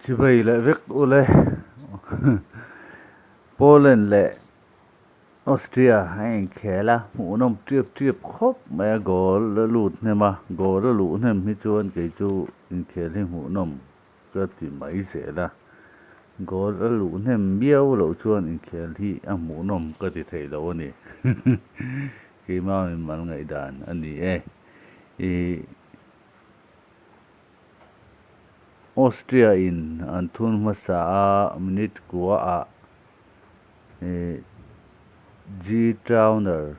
Chibai leh vek ule Poland leh Austria a inkhel a hmuhnawm tep tep khawp mai a goal a lut hnem a goal a luh hnem hi chuan kei chu inkhel hi hmuhnawm ka ti mai zel a goal a luh hnem miau loh chuan inkhel hi a hmuhnawm ka ti thei lo a ni keimah mimal ngaihdan a ni e ih Austria in an thun hmasa a minute kua ah ih G Trauner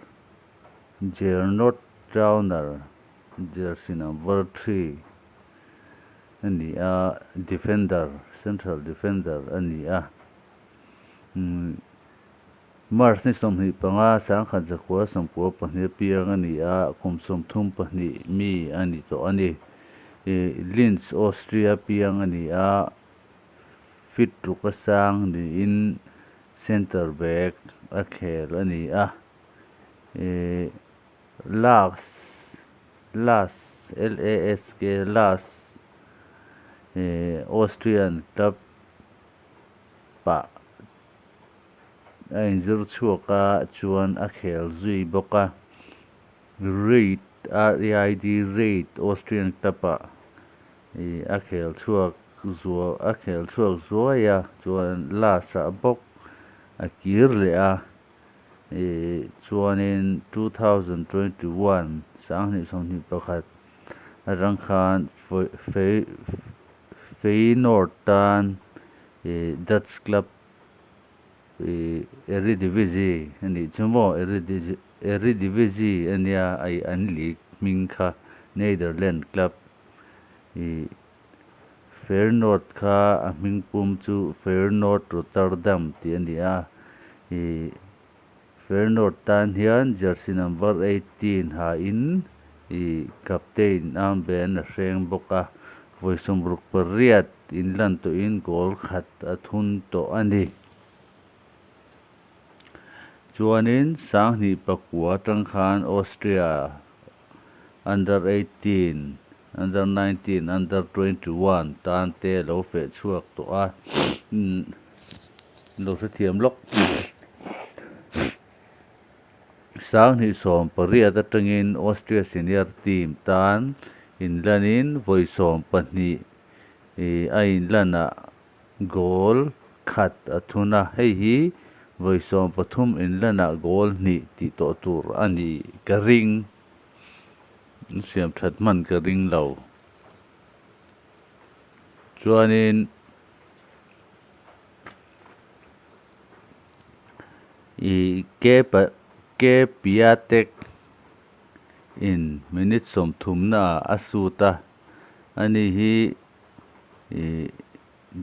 Gernot Trauner jersey number 3 a ni a defender central defender a ni a March ni 25 1992 piang a ni a kum 32 mi a ni tawh a ni Linz Austria piang a ni a fit ruk a sang niin center back a khel a ni a Las Las L A S K Las Austrian club pah a inzir chhuak a chuan a khel zui bawk a Raid R A I D Raid Austrian club ah a khel chhuak zua a khel chhuak zuai a chuan Las ah bawk a kir leh a chuanin 2021 2021 atang khan Feyenoord tan Dutch club Eredivisie ani chu maw Eredivisie ania ai an league hming kha Netherlands club Feyenoord kha a hming pum chu Feyenoord Rotterdam tih a ni a Feyenoord tan hian jersey number 18 ha in captain armband a hreng bawk a vawi 68 inlan tawhin goal khat a thun tawh a ni. Chuanin 2009 atang khan Austria under 18 under 19 under 21 tan te lo feh chhuak tawh a lo hrethiam lawk 2018 atangin Austria senior team tan inlanin vawi 12 a inlanah goal khat a thun a hei hi vawi 13 inlanah goal hnih tih tawh tur a ni ka ring siam that hman ka ring lo chuanin ke Piatek in minute 30 na a shoot a ani hi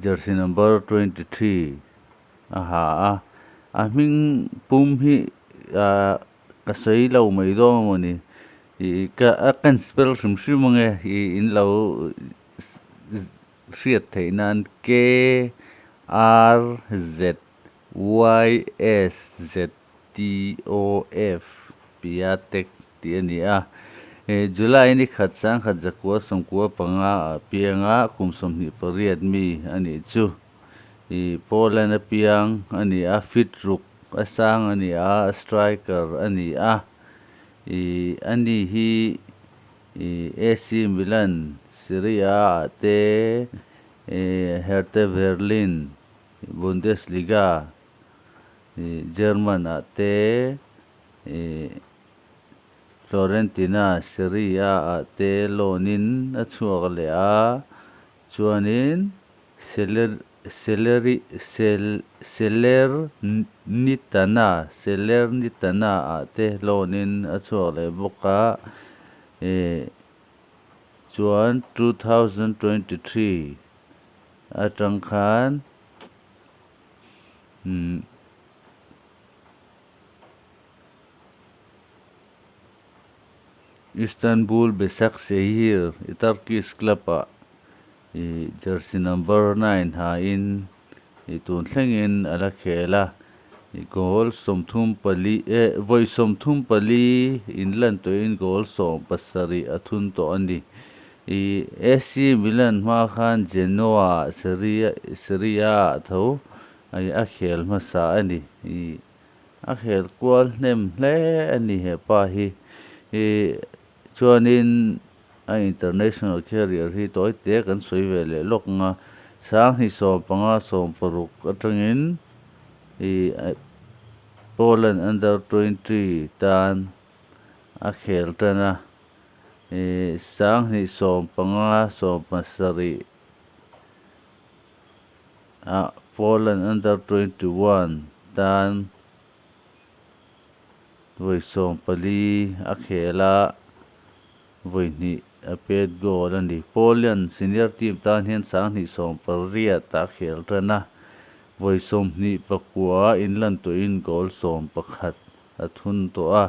jersey number 23 a ha a a hming pum hi ka sawi lo mai dawn mawni ka a kan spell hrim hrim ange in lo hriat theih nan K R Z Y S Z T O F Piatek tih a ni a July ni khat 1995 a pianga kum 28 mi ani chu Poland a piang ani a fit ruk a sang ani a striker ani a ani hi AC Milan Serie A te Hertha Berlin Bundesliga German a te Fiorentina Serie A a te loan-in a chhuak leh a chuanin Salernitana a te loan-in a chhuak leh bawk a chuan 2023 atang khan Istanbul Basaksehir Turkish club ah jersey number 9 ha in tun thlengin a la khel a goal 34 vawi 34 inlan tawhin goal 17 a thun tawh a ni. Ih AC Milan hma khan Genoa Serie Serie A ah tho a khel hmasa a ni. Ih a khel kual hnem hle a ni hepa hi. Ih chuanin a international career hi tawi te kan sawi ve leh lawk ang a, sanghnih 15 16 atangin ih Poland under 20 tan a khel tan a. Ih 2015 17 ah Poland under 21 tan vawi 14 a khel a, vawi hnih a pet goal a ni. Poland senior team tan hian 2018 ah a khel tan a, vawi 29 inlan tawhin goal 11 a thun tawh a,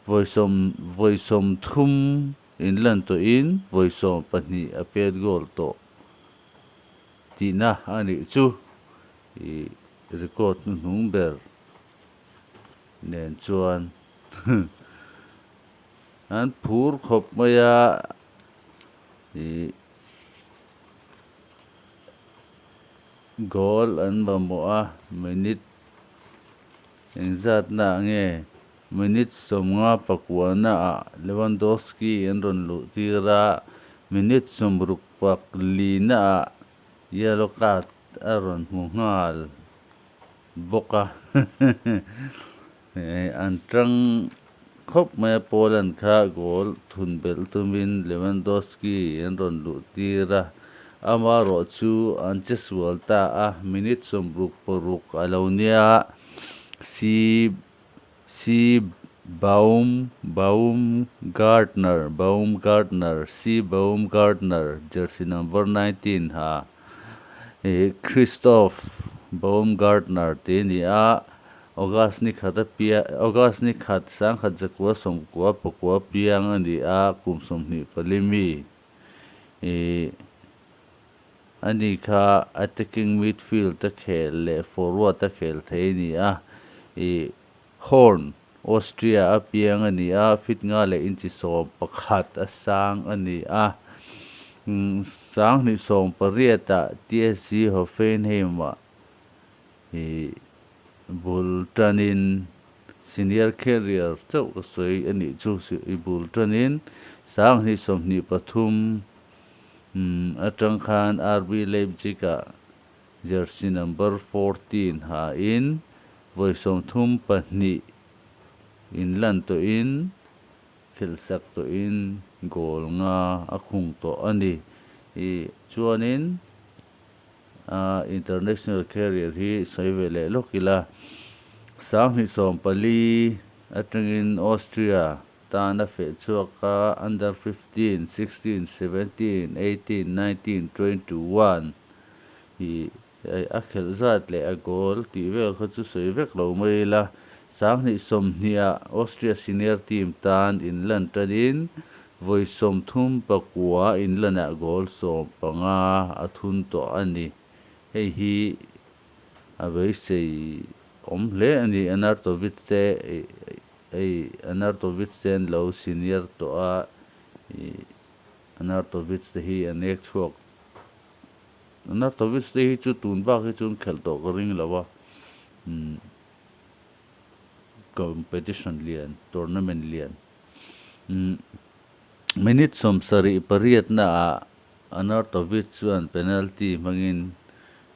vawi sawm vawi 30 inlan tawhin vawi 12 a pet goal tawh tihna a nih chu. Ih record hnuhnung ber nen chuan an phur khawp mai a, ih goal an mamawh a, minute engzatna ah nge minute 59 ah Lewandowski an rawn luh tir a, minute 64 ah yellow card a rawn hmu nghal bawk a, an tang khawp mai a, Poland kha goal thun belh tumin Lewandowski an rawn luh tir a, amaherawh chu an che sual ta a, minute 66 a lo nia, C C Baum Baumgartner Baumgartner C Baumgartner jersey number 19 ha ih Christoph Baumgartner tih a ni a, August ni khat a pia August ni khat 1999 piang a ni a, kum 24 mi ih ani kha attacking midfield a khel leh forward a khel thei a ni a, ih Horn Austria a piang a ni a, feet nga leh inchi 11 a sang a ni a, 2018 ah TSG Hoffenheim ah ih bul tanin senior career chauh ka sawi a nih chu i bul tanin 2023 atang khan RB Leipzig ah jersey number 14 ha in vawi 32 inlan tawhin khelhsak tawhin goal nga a khung tawh a ni. Ih chuanin a international career hi sawi ve leh lawk ila, 2014 atangin Austria tan a feh chhuak a, under 15, 16, 17, 18, 19, 21 ih a khelh zat leh a goal tih vel kha chu sawi vek lo mai ila, 2020 ah Austria senior team tan inlan tanin vawi 39 inlanah goal 15 a thun tawh a ni. Hei hi a beisei awm hle a ni. Arnautovic te hei Arnautovic te an lo senior tawh a, ih Arnautovic te hi an ek chhuak Arnautovic te hi chu tun bak hi chu an khelh tawh ka ring lo a, umm competition lian tournament lian umm minute 78 na ah Arnautovic chuan penalty hmangin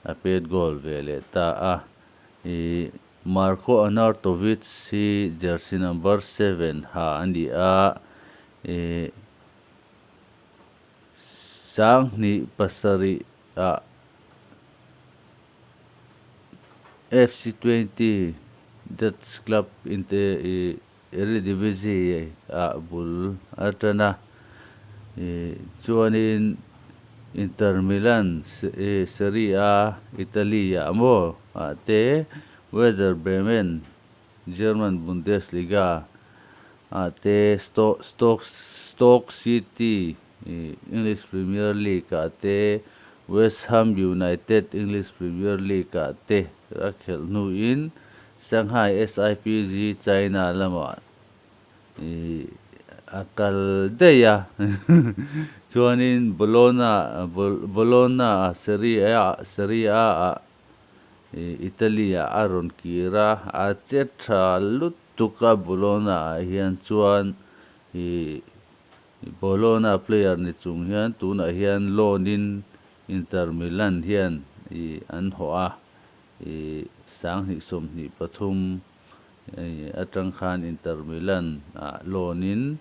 a pet goal ve leh ta a, ih Marko Arnautovic hi jersey number 7 ha a ni a, ih 2007 ah FC 20 Dutch club inte ih Eredivisie ah bul a tan a, ih chuanin Inter Milan Serie A Italy ah maw ah te Werder Bremen German Bundesliga ah te Stoke Stoke City English Premier League ah te West Ham United English Premier League ah te a khelh hnuin Shanghai SIPG China lamah ih a kal daih a. Chuanin Bologna Bologna-a Serie A Serie A-ah Italy-ah a rawn kir a, a che tha lutuk a Bologna-ah hian chuan ih Bologna player ni chung hian tunah hian loan in Inter Milan hian ih an hawh a, ih sanghnih 23 atang khan Inter Milan ah loan in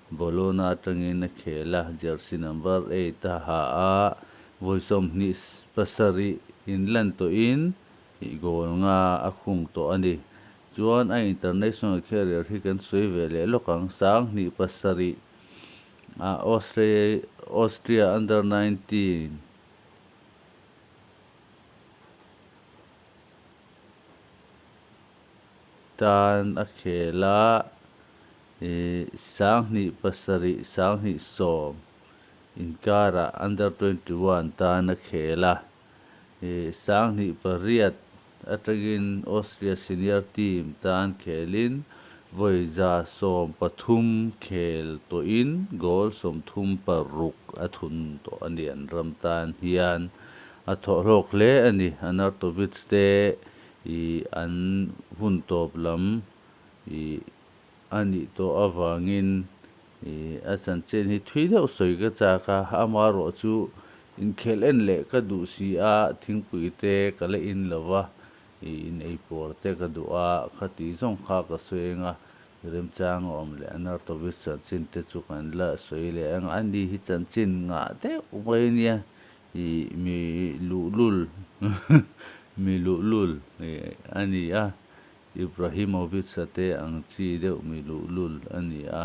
Bologna atangin a khel a, jersey number 8 a ha a, vawi 27 inlan tawhin ih goal nga a khung tawh a ni. Chuan a international career hi kan sawi ve leh lawk ang 2007 ah Austria Austria under 19 tan a khel a, ih 2007 2010 inkarah under 21 tan a khel a, ih 2008 atangin Austria senior team tan khelin vawi 130 khel tawhin goal 36 a thun tawh a ni an ram tan hian a thawh hlawk hle a ni. Arnautovic te ih an hun tawp lam ih a nih tawh avangin ih a chanchin hi thui deuh sawi ka chak a, amaherawh chu inkhel en leh ka duh si a, thingpui te ka la in lova ih in ei pawr te ka duh a, khati zawng kha ka sawi ang a, remchang a awm leh Arnautovic chanchin te chu kan la sawi leh ang a ni hi chanchin ngah deuh mai a nia ih mi luhlul mi luhlul ih a ni a, Ibrahimovic a te ang chi deuh mi luhlul a ni a,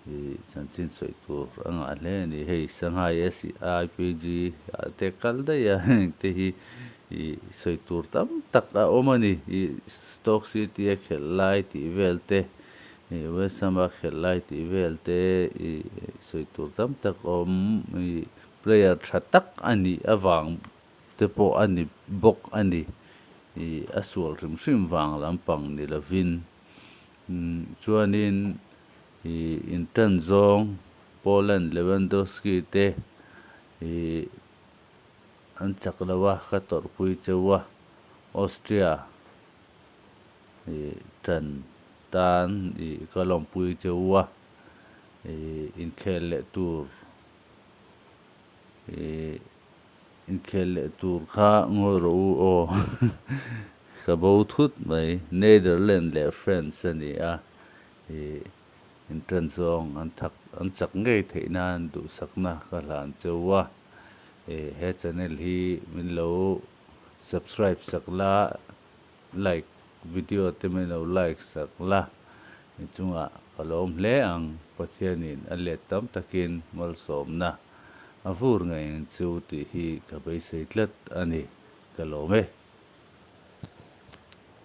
ih chanchin sawi tur a ngah hle a ni. Hei Shanghai SIPG ah te kal daih a heng te hi ih sawi tur tam tak a awm a ni. Ih Stoke City a khelh lai tih vel te, ih West Ham a khelh lai tih vel te ih sawi tur tam tak a awm. Ih player tha tak a nih avang te pawh a ni bawk a ni. Ih a sual hrim hrim vang lampang ni lovin chuanin ih intan zawng Poland Lewandowski te ih an chak lo a ka tawrhpui cheu a, Austria ih tan tan ih ka lawmpui cheu a, ih inkhel leh tur ih inkhel leh tur kha ngawi rawh u aw ka bo thut mai. Netherlands leh France a ni a, ih intan zawng an thak an chak ngei theih nan duhsakna ka hlan cheu a, ih he channel hi min lo subscribe sak la, like video te min lo like sak la, inchungah ka lawm hle ang. Pathianin a let tam takin malsawmna a vur ngei ang chu tih hi ka beisei tlat a ni. Ka lawm e.